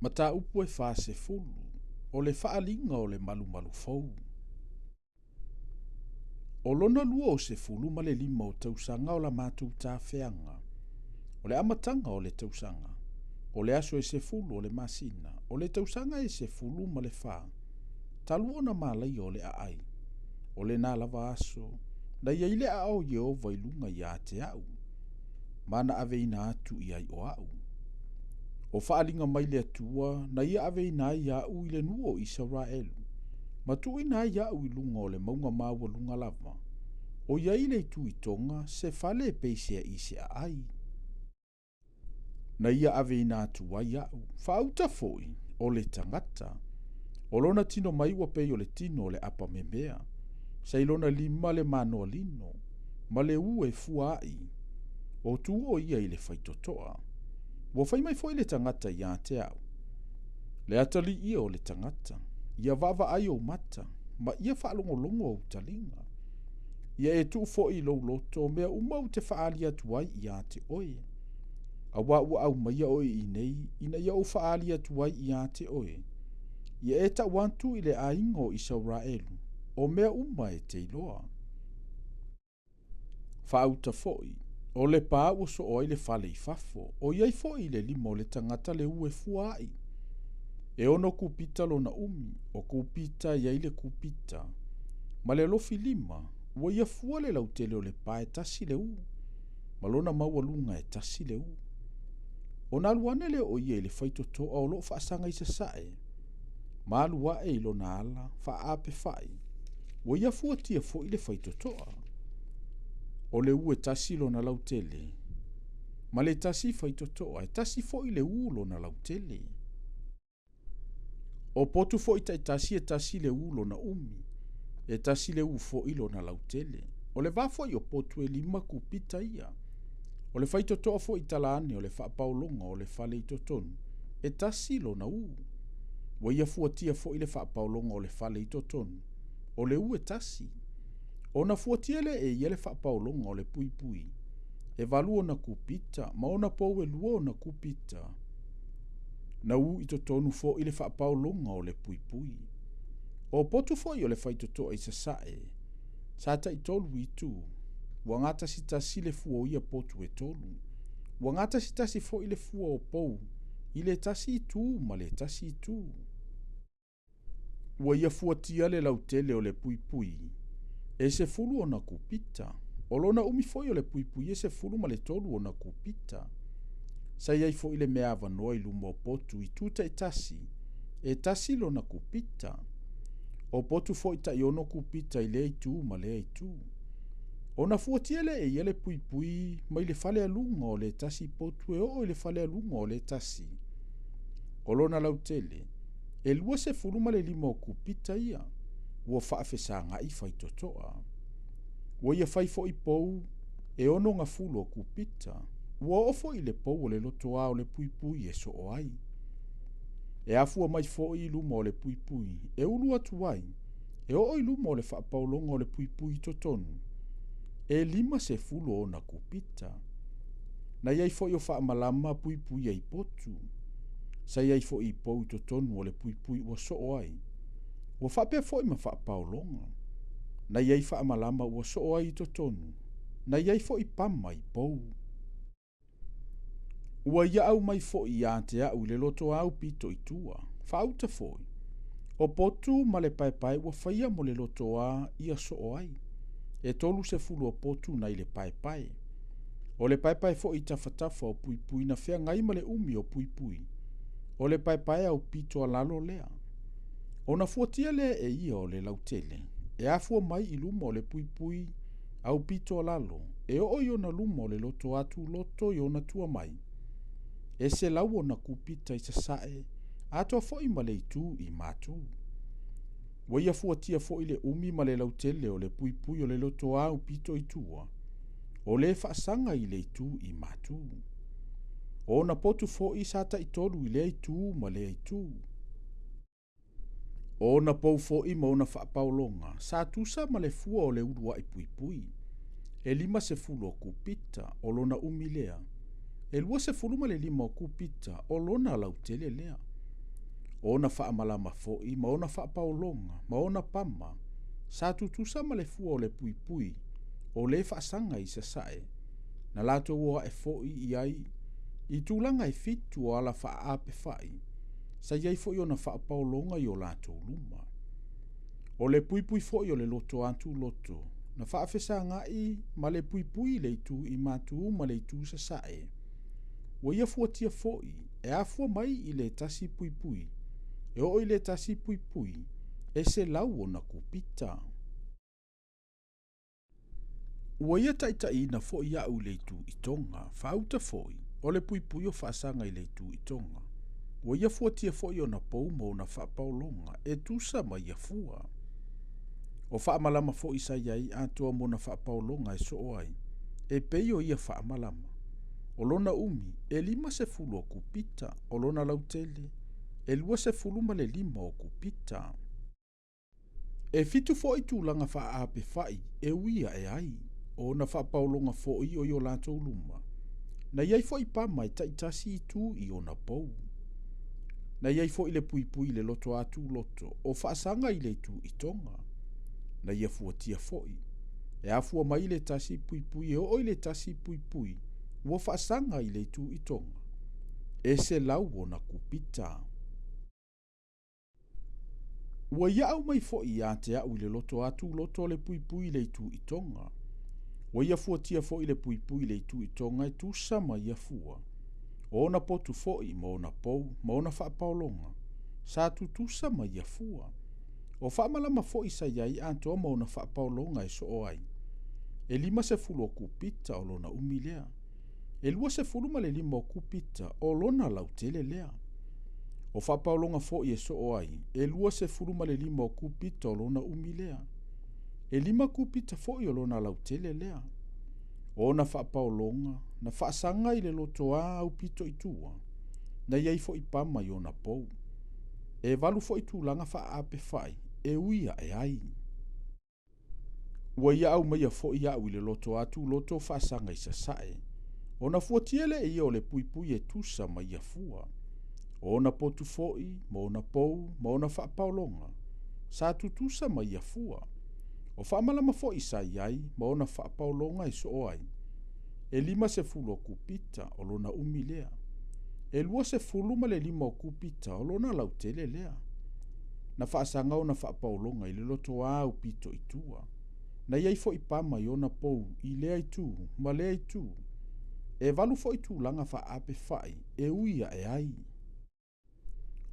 Mataupu e 40, o le faaaliga o le malumalu fou. O lona 25 o tausaga o la matou tafeaga, o le amataga o le tausaga, o le aso e 10 o le masina, o le tausaga e 14, talu ona malaia o le aai, o lena lava aso, na i ai le aao o Ieova i luga ia te au, ma na aveina atu i ai o au. O faaaliga mai le Atua na ia aveina ai au i le nuu o Isaraelu, ma tuuina ai au i luga o le mauga maualuga lava, o i ai i le itu i toga se fale e peiseai se aai. Na ia aveina atu ai au, faauta foi o le tagata. O lona tino mai ua pei o le tino o le apamemea, sa i lona lima le manoa lino, ma le u e fua ai, o tu o ia i le faitotoa. Ua fai mai foi le tagata ia te au, le atalii ia o le tagata, ia vaavaai ou mata, ma ia faalogologo ou taliga. Ia e tuu foi i lou loto mea uma ou te faaali atu ai ia te oe. Auā ua aumaia oe i inei, ina ia ou faaali atu ai ia te oe. Ia e tau atu i le aiga o Isaraelu, o mea uma e te iloa. Faauta foi, o le pā ua soo ai le fale i fafo, o i ai foi i le lima o le tagata le u e fua ai. E 6 kupita lona umi, o kupita e i ai le kupita, ma le alofi lima, ua ia fua le lautele o le pā e 1 le u, ma lona maualuga e 1 le u. Ona alu ane lea o ia i le faitotoa o loo faasaga i sasae, ma alu ae i lona ala faaapefai, ua ia fuatia foi le faitotoa. O le u e 1 lona lautele, ma le 1 faitotoa, e 1 foi le u lona lautele. O potu foi taitasi e 1 le u lona umi, e 1 le u foi lona lautele. O le va foi o potu e 5 kupita ia. O le faitotoa foi tala ane o le faapaologa o le fale i totonu, e 1 lona u. Ua ia fuatia foi le faapaologa o le fale i totonu, o le u e 1. Ona fuatia lea e ia le faapaologa o le puipui, e 8 ona kupita, ma ona pou e 2 ona kupita. Na u i totonu foi le faapaologa o le puipui. O potu foi o le faitotoa i sasae, sa tai 3 itu, ua gatasitasi le fua o ia potu e 3. Ua gatasitasi foi le fua o pou i le 1 itu ma le 1 itu. Ua ia fuatia le lautele o le puipui, e 10 ona kupita. O lona umi foi o le puipui e 13 ona kupita. Sa i ai foi le mea avanoa i luma o potu i tu taitasi, e 1 lona kupita. O potu foi tai 6 kupita i lea itu ma lea itu. Ona fuatia lea e ia le puipui mai le fale aluga o le 1 potu e oo i le fale aluga o le 1. O lona lautele, e 25 o kupita ia, ua faafesagai faitotoa. Ua ia fai foi pou e 6 gafulu o kupita, ua oo foi le pou o le lotoa o le puipui e soo ai. E afua mai foi i luma o le puipui, e ulu atu ai, e oo i luma o le faapaologa o le puipui i totonu, e 50 ona kupita. Na i ai foi o faamalama puipui ai potu, sa i ai foi i pou i totonu o le puipui ua soo ai. Ua faapea foi ma faapaologa. Na i ai faamalama ua soo ai i totonu, na i ai foi pama i pou. Ua ia au mai foi ia te au i le loto au pito i tua, faauta foi. O potu ma le paepae ua faia mo le lotoa ia soo ai. E 30 o potu na i le paepae. O le paepae foi i tafatafa o puipui na feagai ma le umi o puipui. O le paepae au pito a lalo lea. Ona fuatia lea e ia o le lautele, e afua mai i luma o le puipui au pito a lalo, e oo i ona luma o le loto atu loto i ona tua mai. E 100 ona kupita i sasae, atoa foi ma le itu i matu. Ua ia fuatia foi le umi ma le lautele o le puipui o le loto au pito i tua, o le faasaga i le itu i matu. O ona potu foi sa tai 3 i lea itu ma lea itu. O ona pou foi ma ona faapaologa, sa tusa ma le fua o le uluai puipui. E 50 o kupita o lona umi lea. E 25 o kupita o lona lautele lea. Ona faamalama foi ma ona faapaologa ma ona pama, sa tutusa ma le fua o le puipui o lē faasaga i sasae, na latou o ae foi i ai i tulaga e fitu o ala faaapefai, sa i ai foi ona faapaologa i o latou luma. O le puipui foi o le loto atu loto, na faafesagaʻi ma le puipui i le itu i matū ma le itu sasae. Ua ia fuatia foi e afua mai i le tasi puipui, e oo i le tasi puipui, e 100 ona kupita. Ua ia taitaiina foi aʻu i le itu i toga, faauta foi, o le puipui o faasaga i le itu i toga. Ua ia fuatia foi ona pou ma ona faapaologa, e tusa ma ia fua. O faamalama foi sa i ai atoa ma ona faapaologa e soo ai, e pei o ia faamalama. O lona umi, e 50 o kupita, o lona lautele, e 25 o kupita. E fitu foi tulaga faaapefai e ui ae ai, o ona faapaologa foi o i o latou luma. Na i ai foi pama e taitasi itu i ona pou. Na i ai foi le puipui i le loto atu loto, o faasaga i le itu i toga. Na ia fuatia foi, e afua mai i le tasi puipui e oo i le tasi puipui, ua faasaga i le itu i toga. E 100 ona kupita. Ua ia aumai foi ia te aʻu i le loto atu loto o le puipui i le itu i toga. Ua ia fuatia foi le puipui i le itu i toga e tusa ma ia fua. O ona potu foi ma ona pou ma ona faapaologa, sa tutusa ma ia fua. O faamalama foi sa i ai atoa ma ona faapaologa e soo ai. E 50 o kupita o lona umi lea. E 25 o kupita o lona lautele lea. O faapaologa foi e soo ai, e 25 o kupita o lona umi lea. E 5 kupita foi o lona lautele lea. O ona faapaologa, na faasaga i le lotoā aupito i tua, na i ai foi pama i ona pou. E 8 foi tulaga faaapefai e ui ae ai. Ua ia aumaia foi aʻu i le loto atu loto faasaga i sasae. Ona fuatia lea ia o le puipui e tusa ma ia fua. O ona potu foi, ma ona pou, ma ona faapaologa, sa tutusa ma ia fua. O faamalama foi sa i ai, ma ona faapaologa e soo ai. E 50 o kupita o lona umi lea. E 25 o kupita o lona lautele lea. Na faasaga ona faapaologa i le lotoā aupito i tua. Na i ai foi pama i ona pou i lea itu ma lea itu. E 8 foi tulaga faaapefai e ui ae ai.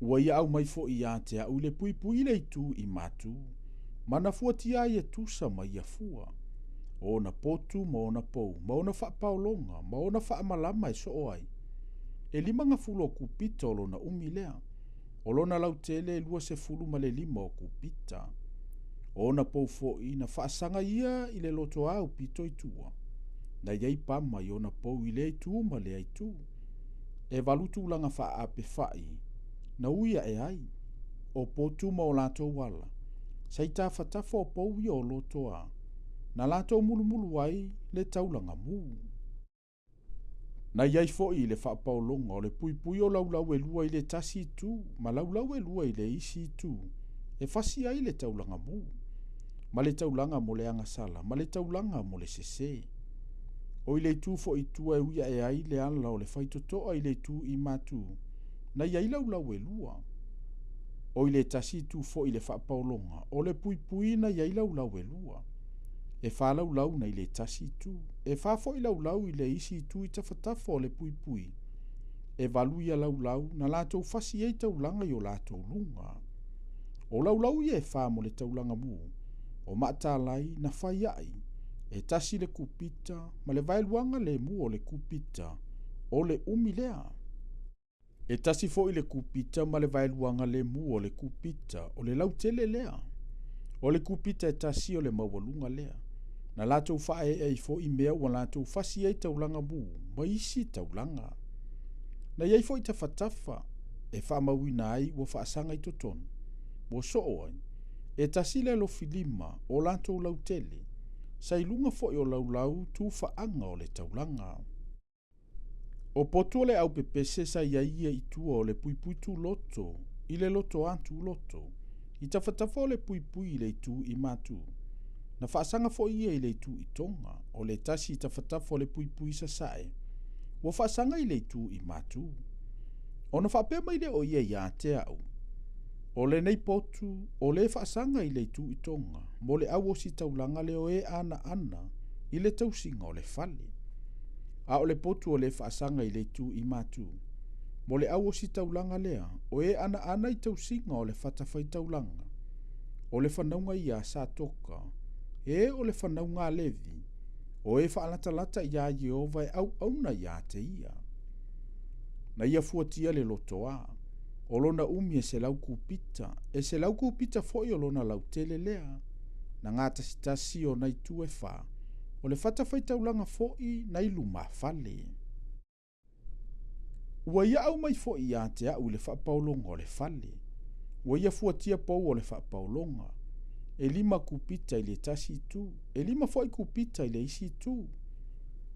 Ua ia aumai foi ia te aʻu i le puipui i le itu i matū, ma na fuatia ai e tusa ma ia fua. O ona potu ma ona pou, ma ona faapaologa, ma ona faamalama e soo ai. E 50 o kupita o lona umi lea. O lona lautele e 25 o kupita. O ona pou foi na faasaga ia i le lotoā aupito i tua. Na i ai pama i ona pou i lea itu ma lea itu. E 8 tulaga faaapefai na ui ae ai. O potu ma o latou ala, sa i tafatafa o pou ia o lotoā, na latou mulumulu ai le taulaga mū. Na i ai foi i le faapaologa o le puipui o laulau e lua i le tasi itu ma laulau e lua i le isi itu, e fasi ai le taulaga mū, ma le taulaga mo le agasala, ma le taulaga mo le sesē. O i le itu foi i tua e ui ae ai le ala o le faitotoa i le itu i matū, na i ai laulau e lua. O i le tasi itu foi i le faapaologa, o le puipui na i ai laulau e lua. E 4 laulau na i le tasi itu, e 4 foi laulau i le isi itu i tafatafa o le puipui. E 8 ia laulau na latou fasi ai taulaga i o latou luga. O laulau ia e 4 mo le taulaga mū, o maatalai na fai ai, e tasi le kupita ma le vaeluaga le mū o le kupita, o le umi lea. E tasi foi le kupita ma le vaeluaga le mū o le kupita, o le lautele lea. O le kupita e tasi o le maualuga lea. Na latou faaee ai foi mea ua latou fasi ai taulaga mū ma isi taulaga. Na i ai foi tafatafa e faamauina ai ua faasaga i totonu. Ua soo ai, e tasi le alofi lima o latou lautele, sa i luga foi o laulau tufaaga o le taulaga. O potu o le aupepese sa i ai ia i tua o le puipui tuloto i le lotoā tuloto, i tafatafa o le puipui i le itu i matu. Na faasaga foi ia i le itu i toga, o le tasi i tafatafa o le puipui i sasae, ua faasaga i le itu i matu. Ona faapea mai lea o ia iā te a'u, O lenei potu, o lē faasaga i le itu i toga, mo le au ositaulaga lea o e anaana i le tausiga o le fale. A o le potu o lē faasaga i le itu i matu, mo le au ositaulaga lea o e anaana i tausiga o le fatafaitaulaga, o le fanauga ia a Satoka, e o le fanauga a Levi, o e faalatalata iā Ieova e auauna iā te ia. Na ia fuatia le lotoā, o lona umi e 100 kupita, e 100 kupita foi o lona lautele lea, na gatasitasi ona itu e fa, o le fatafaitaulaga foi na i lumafale. Ua ia aumai foi iā te a'u i le faapaologa o le fale. Ua ia fuatia pou o le faapaologa, e lima kupita i le tasi itu, e lima foi kupita i le isi itu.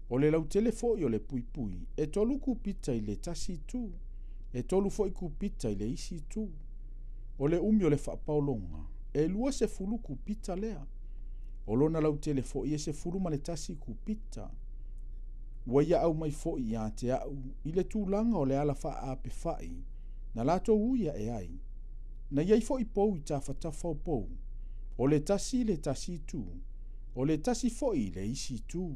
O le lautele foi o le puipui, e tolu kupita i le tasi itu, e tolu foi kupita i le isi itu. O le umi o le faapaologa, e 20 kupita lea. O lona lautele foi e 11 kupita. Ua ia aumai foi iā te a'u i le tulaga o le ala faaapefa'i na latou ui a'e ai. Na i ai foi pou i tafatafa o pou, o le tasi i le tasi itu, o le tasi foi i le isi itu.